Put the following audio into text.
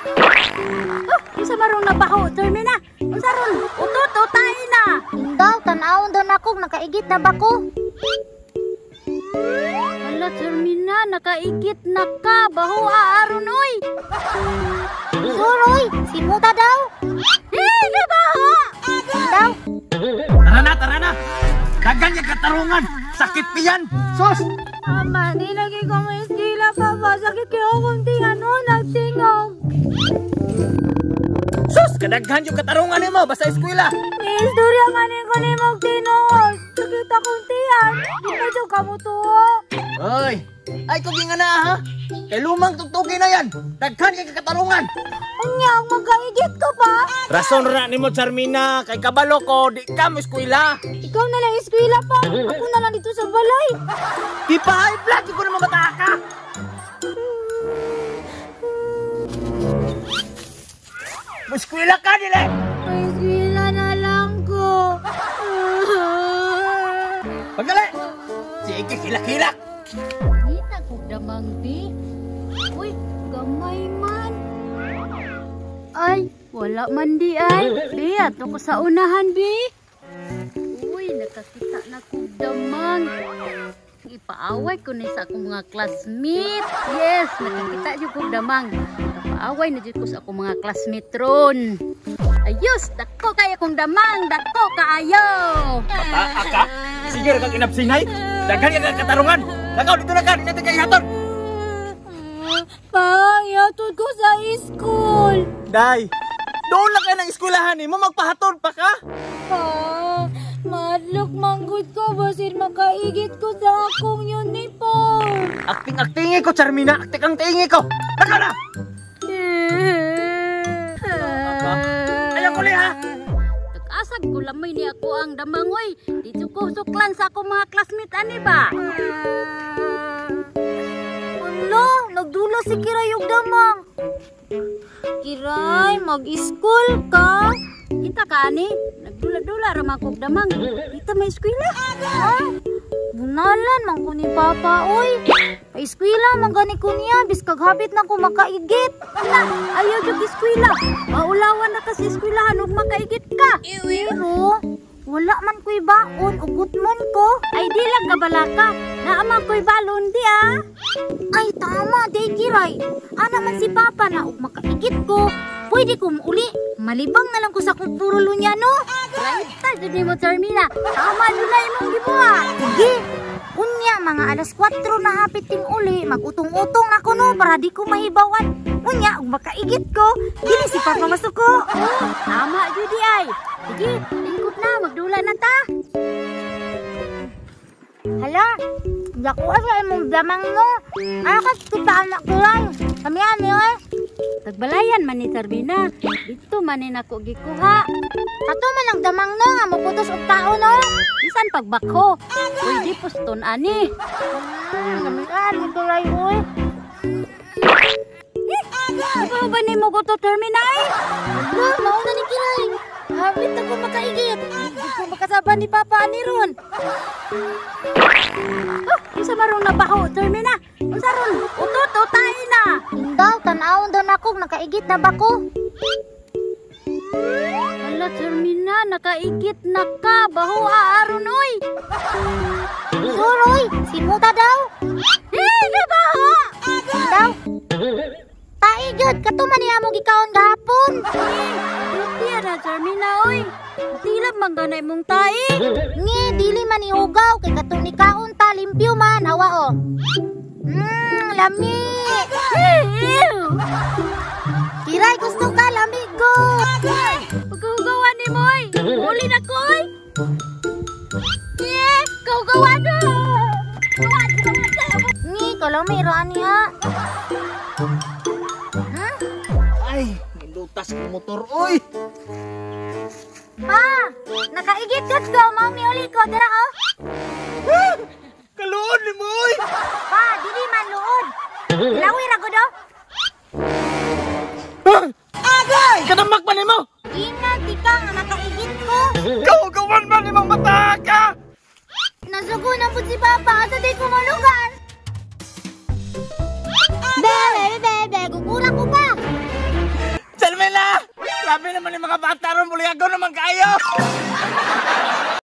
Oh, unsa marong nabaho, Termina? Unsa ron? Utot o tae na? Indaw, tan-awon daw nako nakaigit na ba ko? Hala, Termina, nakaigit na ka. Baho aron oy. Suroy, simuta daw. Eh, nabaho! Indaw. Tara na, tara na. Daghan yung katarungan. Sakit piyan. Sus! Mama, di lagi ko may eskwela, Papa. Sakit kayo kung di ano, nagtingog. Sus! Kadaghan yung katarungan nimo basta eskwela. May istorya nga ni ko ni mong tinuod. Sakit akong tiyan. Di pa dyan kamutuo. Oy! Ay, kung nga na ha. Kay lumang tugtugi na yan. Daghan yung katarungan. Unya, magkaigit ka pa. Rason ra nimo, Charmina. Kay kabalo ko, di ka mo eskwela. Ikaw na lang eskwela pa. Ako na lang dito sa balay. Di pa high blood, di ko naman mataka. Eskwela ka, dili! May eskwela na lang ko. Pagdali! Sige, kilak-kilak! Kita ko damang, bi. Uy, gamay man. Ay, wala man di ay. Bi, ato ko sa unahan, bi. Uy, nakakita na kong damang. Ipaaway ko ni sa akong mga classmate. Yes, nakakita jud kong damang. Nakapaaway na jud ko sa akong mga classmate ron. Ayos, dako kaya kong damang, dako kaayo. Bata ka? Sige ra kang inabsinay. Daghan ka katarungan. Lakaw dito na ka, di natin kay hatod. Pa, ihatod ko sa school. Day, doon lang kayo ng eskwelahan nimo, magpahatod pa ka? Pa, madlok manggod ko, basin makaigit ko sa akong uniform. Akting-aktingi ko, Charmina. Akting ang tingi ko. Lakaw na! Ayaw ko ha! Tag-asag ko lamoy ni ako ang damangoy. Dito ko suklan sa akong mga classmate ani ba? Ala, nagdula si Kiray og damang. Kiray, mag-school ka? Kita ka ani, nagdula-dula ra man kog damang. Dito may eskwela. Ha? Bunalan man ko ni Papa, oy. Pa-eskwela man gani ko niya, biskag hapit na ko makaigit. Ala, ayaw jud eskwela. Maulawan na ka sa eskwelahan ug makaigit ka. Pero, wala man ko'y baon, ugutmon ko. Ay di lang ka balaka. Naa man ko'y balon di ah. Ay, tama, day Kiray. Ana man si Papa na ug makaigit ko, pwede ko muuli. Malibang na lang ko sa kong purulo niya, no? Right ta jud nimo, Termina. Tama jud na imong gibuhat. Sige. Unya, mga alas 4 na hapit ting uli, mag-utong-utong na ko, no, para di ko mahibawan. Unya, ug makaigit ko, dili si Papa masuko. Oh, tama jud di ay. Sige, lingkod na, magdula na ta. Hala, dako sa imong damang no. Akas kita anak Kiray. Kami ani oy. Tagbalayan man ni Termina. Dito man ni nako gikuha. Kato man ang damang no nga moputos og tao no. Bisan pagbakho. Uy, di puston ani. Kami ani Kiray oy. Ano ba ni mo guto, Termina ay? Hala, mao na ni Kiray. Hapit ako makaigit. Di ko makasaba ni Papa ani ron. Oh, unsa marong nabaho, Termina? Unsa ron? Utot o tae na? Indaw, tan-awon daw nako nakaigit na ba ko? Hala, Termina, nakaigit na ka. Baho aron oy. Suroy, simuta daw. Eh, nabaho! Indaw. Tai jud, kato man niya mo gikaon gahapon. Duty na, Termina oy. Tilab man ganay mong tae. Ngi, dili man ihugaw kay kato ni kaon ta limpyo man awa o. Lami. Ew! Kiray, gusto ka lami go. Pagkahugawan ni mo oy. Uli na ko oy. Eh, kahugawan na. Gawan, gawan, gawan. Ngi, kalami ra niya. Ay, nilutas kong motor, oy! Pa, nakaigit jud ko, mao mi uli ko dira oh. Kaluon ni mo, oy! Pa, dili man luod. Lawi ra gud oh. Agay! Kadamak pa nimo! Ingat di ka nga nakaigit ko. Kahugawan man nimong mata ka! Nasugo na pud si Papa asa di ko malugas. Be, be, be, be, gugura ko pa. man ni mga bata ron, buliagon naman kayo.